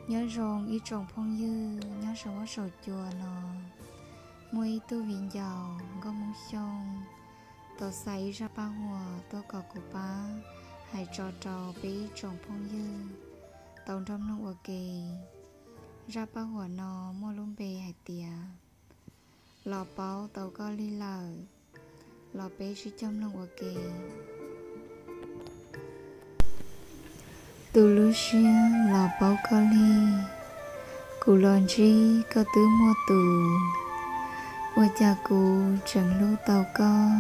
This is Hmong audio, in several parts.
Nyob zoo ib tsoom phooj ywg nyob saum huab saum cua no. Muaj ib tug viv ncaus nkauj Hmoob Xyooj tau xa ib zaj paj huam tuaj kom kuv pab hais tso rau peb ib tsoom phooj ywg tau nrog mloog ua ke. Zaj paj huam no muaj lub npe hais tias Los paub tau koj li lawm. Los peb sib cog mloog ua ke. Tu lub siab los paub koj li, kuv los ntsib koj twb muaj tus. Ua cas kuv tseem hlub tau koj,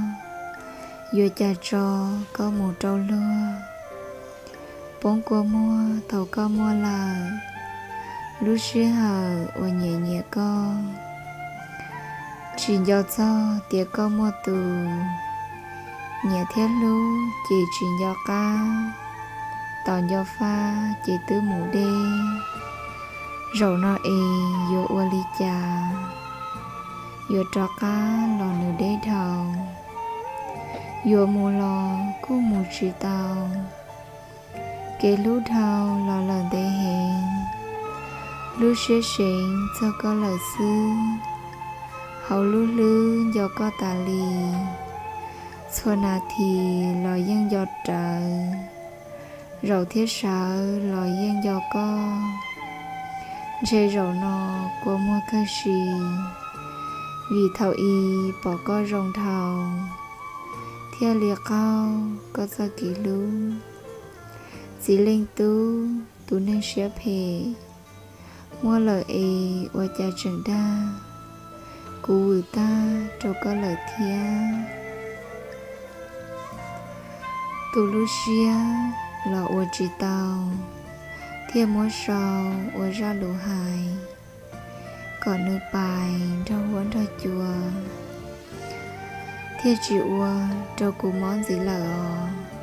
yuav cas tso koj mus rau luag. Poob kua muag thaum koj muaj lawm, lub sij hawm uas nyiam nyiam koj. Tsis nco txog tias koj muaj tus, nyiam thiab hlub ces tsis nco qab, tos nco faj ces twb mus deb. Zaum no es yuav ua li cas, yuav rov qab los nws deb dhau. Yuav mus los kuj mus tsis tau, kev hlub dhau los lawm ntev heev. Lub siab seev txog koj lawm xwb, hauv lub hlwb nco koj tas li. Txhua nas this los yeej nco rawv, zaum thiab sawv los yeej nco koj. Ntshe zaum no kua muag kawg si, vim thaum i pom koj zoo dhau, thiaj li qaug koj txoj kev hlub. Txiv leej tub tus neeg siab phem, muaj lawm es ua cas tseem dag, kuv vwm tag rau koj lawm thiab. Tu lub siab los ua tsis tau, thiaj muab sau ua zaj lus hais, kom nws pais nrog huab nrog cua, thiaj tsis ua rau kuv mob ntxiv lawm os.